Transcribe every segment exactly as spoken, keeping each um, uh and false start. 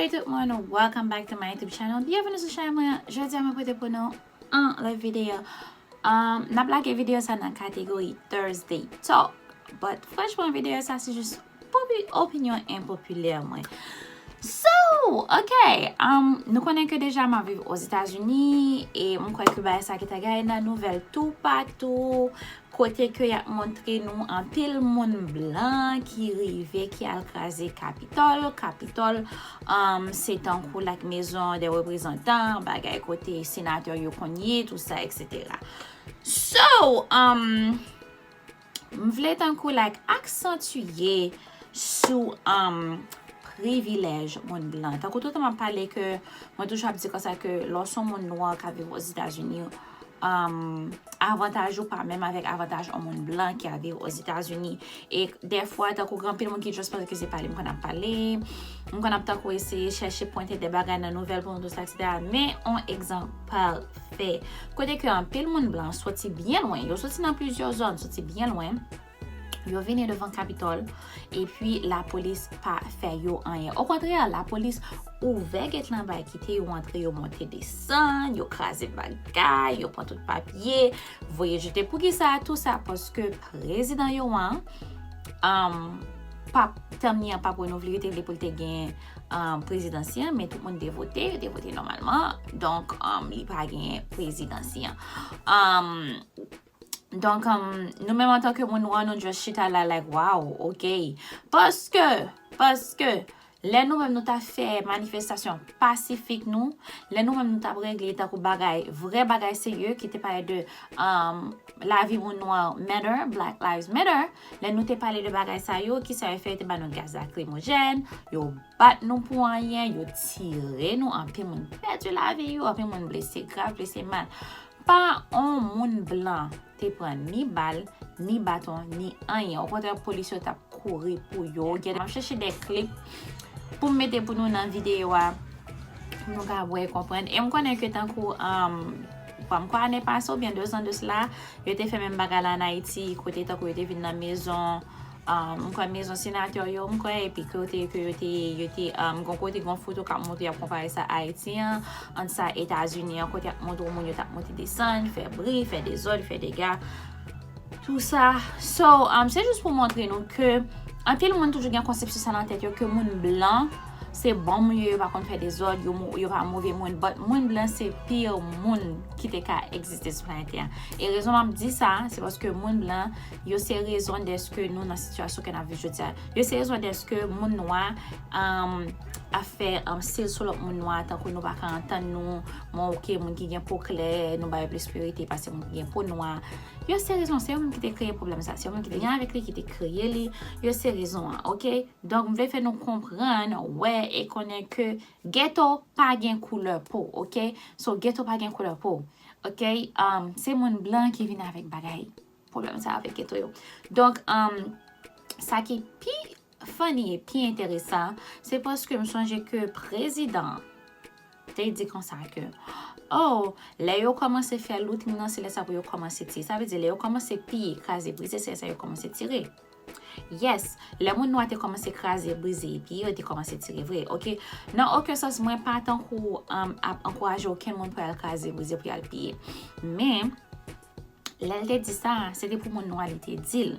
Hey tout moun, welcome back to my YouTube channel. Byenveni sou chanèl mwen. Jodi a mwen pote pou nou an lòt videyo. Um, n ap lage videyo sa nan kategori Thursday Talk. But franchman, videyo sa se jis popi opinyon enpopilè mwen. So, ok, um, nou konnen ke deja m ap viv Ozetazini e m kwè ke bagay sa ki ta gaye nan nouvèl toupatou, kote ke y ap montre nou anpil moun blan ki rive, ki al kraze Kapitòl. Kapitòl, um, se tankou like Maison des Représentants, bagay kote senatè yo konn ye, tout sa, et cetera. So, um, m vle tankou like aksantye sou um, privilèj moun blan. Tankou toutan m ap pale ke mwen toujou ap di konsa ke lè w se yon moun nwa k ap viv Ozetazini, um, avantaj ou pa menm avèk avantaj yon moun blan ki ap viv Ozetazini. E dèfwa, tankou gen anpil moun ki just panse ke se pale m konn ap pale, m konn ap tankou eseye chèche pwente de bagay nan nouvèl pou nou tout sa, et cetera. Men, yon egzanp pafè. Kote ke anpil moun blan soti byen lwen, yo soti nan plizyè zòn, soti byen lwen, yo vini devan Kapitòl, epi lapolis pa fè yo anyen. Okontrè, lapolis ouvè gèt lan bay, kite yo antre, yo monte desann, yo kraze bagay, yo pran tout papye, voye jete. Poukisa tou sa? Paske prezidan yo an, um, pap, tèm li an pap renouvle, yo te vle pou l te gen um, prezidansi an, men tout moun te vote, yo te vote nòmalman. Donk, um, li pa gen prezidansi an. Um, donk, um, nou menm antanke moun nwa, nou just chita la like, wow, ok. Paske, paske, lè nou menm nou ta fè manifestasyon pasifik nou, lè nou menm nou t ap regle tankou bagay, vrè bagay serye ki te pale de um, lavi moun nwa matter, Black Lives Matter, lè nou te pale de bagay sa yo, kisa yo fè? Yo te ba nou gaz lakrimojèn, yo bat nou pou anyen, yo tire nou, anpil moun pèdi lavi yo, anpil moun blese grav, blese mal. Pa yon moun blan te pran ni bal, ni baton, ni anyen. Okontrè, polis yo t ap kouri pou yo. Gade, m ap chèche de klip pou m mete pou nou nan videyo a, pou nou ka wè, konprann. E m konnen ke tankou, um, m kwè ane pase oubyen de zan de sila, yo te fè menm bagay la an Ayiti, kote tankou yo te vin nan mezon, um, m kwè mezon senatè yo, m kwè, epi kote ke yo te, yo te, um, gon kote, gon foto k ap montre, y ap konpare sa Ayiti an, ant sa Etazini an, kote y ap montre moun yo t ap monte desann, fè bri, fè dezòd, fè dega. Tou sa. So, um, se jis pou montre nou ke anpil moun toujou gen konsepsyon sa nan tèt yo, ke moun blan se bon moun yo, yo pa konn fè dezòd, yo, mo- yo pa move moun, but moun blan se pire moun ki te ka egziste sou planèt tè a. E rezon m ap di sa, se paske moun blan, yo se rezon dèske nou nan sitiyasyon ke n ap viv jodi a. Yo se rezon dèske moun nwa, um, ap fè, um, stil sou lòt moun nwa, tankou nou pa ka antann nou, men ok, moun ki gen po klè, nou ba yo plis priyorite pase moun ki gen po nwa. Yo se rezon, se yo menm ki te kreye pwoblèm sa, se yo menm ki te gen avèk li, ki te kreye li, yo se rezon an, ok? Donk, m vle fè nou konprann, wè e konnen ke geto pa gen koulè po, ok? So, geto pa gen koulè po, ok? Um, se moun blan ki vin avèk bagay, pwoblèm sa avèk geto yo. Donk, um, sa ki pi funny e pi enteresan, se paske m sonje ke prezidan te di konsa ke, oh, lè yo kòmanse fè looting nan, se lè sa pou yo kòmanse tire. Sa vle di, lè yo kòmanse piye, kraze, brize, se lè sa yo kòmanse tire. Yes, lè moun nwa te kòmanse kraze, brize, e piye, yo te kòmanse tire vre, ok? Nan okenn sans, mwen pa tankou, um, ap ankouraje okenn moun pou y al kraze, brize, pou y al piye. Men, lè l te di sa, se te pou moun nwa li te di l.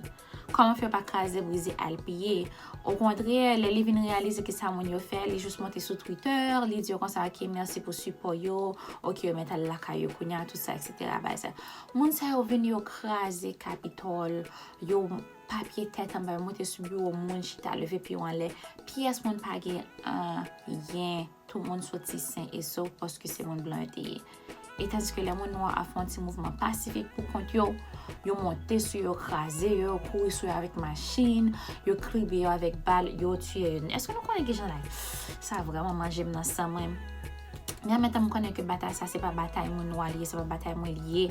Kòman fè pa kraze, brize, al piye? Okontrè, lè li vin reyalize ki sa moun yo fè, li jis monte sou Twitter, li di yo konsa, ok, mèsi pou sipò yo, ok, yo mèt al lakay yo kounye a, tout sa, et cetera, bagay sa. Moun sa yo vin, yo kraze Kapitòl, yo papye tèt anba, yo monte sou biwo moun, chita, leve pye w anlè. Pyès moun pa gen anyen. Tout moun soti sen e sof paske se moun blan yo te ye. E tandiske lè moun nwa a fè yon ti mouvman pasifik pou kont yo, yo monte sou yo, kraze yo, yo kouri sou yo avèk machin, yo kribe yo avèk bal, yo tiye yo. Èske nou konnen kijan la? Sa vrèman manje m nan san mwen. Men an menm tan, m konnen ke batay sa, se pa batay moun nwa li ye, se pa batay mwen li ye.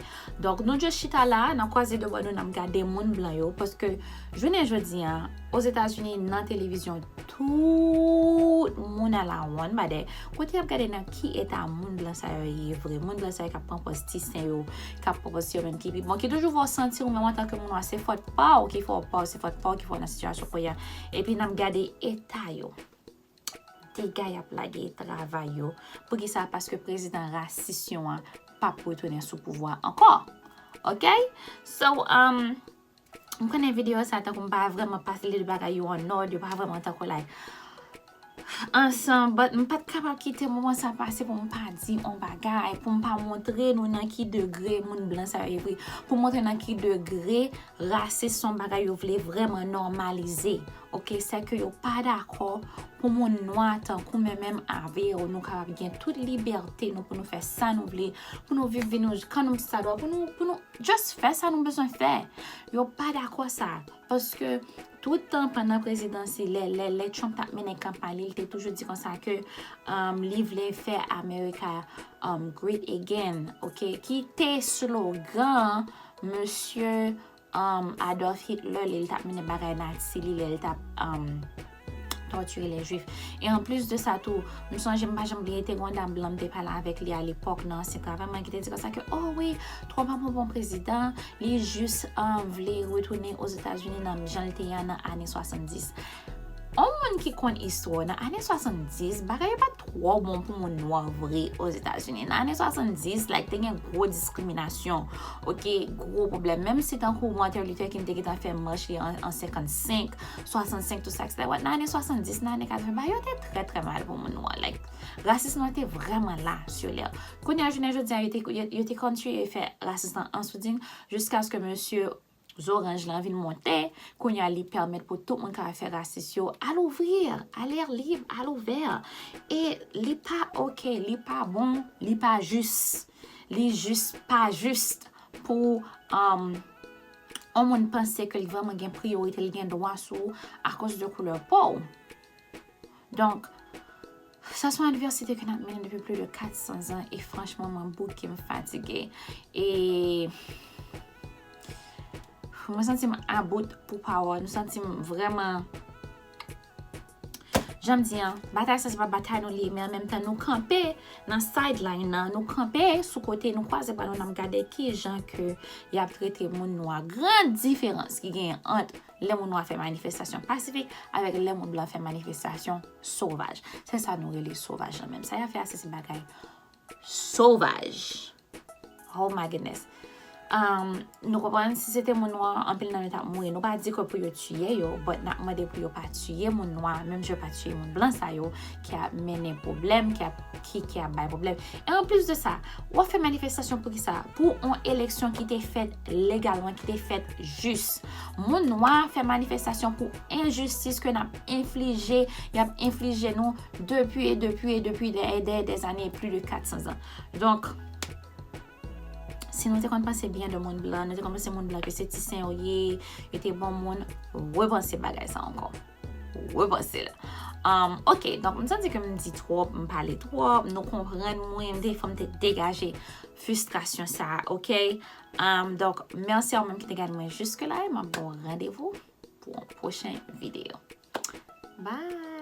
Donk, nou just chita la, n ap kwaze de bò nou, n ap gade moun blan yo, paske jounen jodi a, Ozetazini, nan televizyon, tout moun a la one, badè. Kote y ap gade nan ki eta moun blan sa yo ye vre? Moun blan sa yo k ap pran pòz ti sen yo, k ap pran pòz se yo menm ki pi bon, ki toujou fè w santi ou menm antanke moun nwa, se fòt pa w ki fè w pa w, se fòt pa w ki fè w nan sitiyasyon kounye a. Epi n ap gade eta yo. dega y ap lage travay yo. Poukisa? Paske prezidan rasis yo an p ap retounen sou pouvwa ankò. Ok? So, um, m konnen videyo sa tankou m pa vrèman pase lide bagay yo an òd, yo pa vrèman tankou like ansanm, but m pa t kapab kite moman sa pase pou m pa di on bagay, pou m pa montre nou nan ki degre moun blan sa yo ye vre, pou montre nan ki degre rasis se on bagay yo vle vrèman nòmalize. Ok, sèke yo pa dakò pou moun nwa tankou mwen menm avè w, nou kapab gen tout libète nou pou nou fè sa nou vle, pou nou viv vi nou kan nou sa dwa, pou nou, pou nou just fè sa nou bezwen fè. Yo pa dakò sa. Paske tout tan pandan prezidansi, lè, lè, lè Trump t ap mennen kanpay li, li te toujou di konsa ke um, li vle fè America um, great again, ok? Ki te slogan mesye um, Adolf Hitler lè li t ap mennen bagay Nazi li, lè li t ap um, tòtire lè Jwif. E anplis de sa tou, m sonje m pa janm bliye te gen yon dam blan m te pale avèk li alepòk nan ansyen travay mwen ki te di konsa ke, oh wi, Trump ap yon bon prezidan, li jis um, vle retounen Ozetazini nan jan l te ye a nan ane swasanndis. On moun ki konn istwa nan ane swasanndis, bagay yo pa t twò bon pou moun nwa vre Ozetazini. Nan ane swasanndis, like, te gen gwo diskriminasyon, ok, gwo pwoblèm. Menm si tankou Martin Luther King te gentan fè mach li an, an senkannsenk, swasannsenk, tout sa, et cetera. Nan ane swasanndis, nan ane katreven, bagay yo te trè, trè mal pou moun nwa. Like, rasis lan te vrèman la, sur lè. Kounye a, jounen jodi a, yo te, yo, yo te kontinye fè rasis lan an soudin, jiskaske mesye zoranj lan vin monte, kounye a li pèmèt pou tout moun ka fè rasis yo à l'ouvrir, à l'air libre, à l'ouvert. E li pa ok, li pa bon, li pa jis. Li jis pa jis pou um, on moun panse ke li vrèman gen priyorite, li gen dwa sou ou akoz de koulè po w. Donk, sa se yon advèsite ke n ap mennen depi plis de kat san zan e franchman, mwen bouke, m fatige. E mwen santi m about pou pawòl, m santi m vrèman, jan m di an, batay sa se pa batay nou li ye, men an menm tan nou kanpe nan sideline nan, nou kanpe sou kote, nou kwaze bra nou, n ap gade ki jan ke y ap trete moun nwa. Gran diferans ki genyen ant lè moun nwa fè manifestasyon pasifik avèk lè moun blan fè manifestasyon sovaj. Se sa nou rele sovaj lan menm. Sa y ap fè a se, se bagay sovaj. Oh my goodness. Um, nou konprann, si se te moun nwa, anpil nan nou t ap mouri. Nou pa di ke pou yo tiye yo, but n ap mande pou yo pa tiye moun nwa, menm jan yo pa tiye moun blan sa yo ki ap mennen pwoblèm, ki ap, ki, ki ap bay pwoblèm. E anplis de sa, w ap fè manifestasyon pou ki sa? Pou yon eleksyon ki te fèt legalman, ki te fèt jis. Moun nwa fè manifestasyon pou enjistis ke n ap enflije, y ap enflije nou depi, e depi, e depi dè, dè, dè zane, plis de kat san zan. Donk, si nou te konn panse byen de moun blan, nou te konn panse moun blan ke se ti sen yo ye, yo te bon moun, repanse bagay sa ankò. Repanse l. Um, ok, donk m santi ke m di twòp, m pale twòp, nou konprann mwen, m te fò m te degaje fristrasyon sa, ok? Um, donk, mèsi a ou menm ki te gade mwen jiske la, e m ap ba w randevou pou yon pwochen videyo. Bye!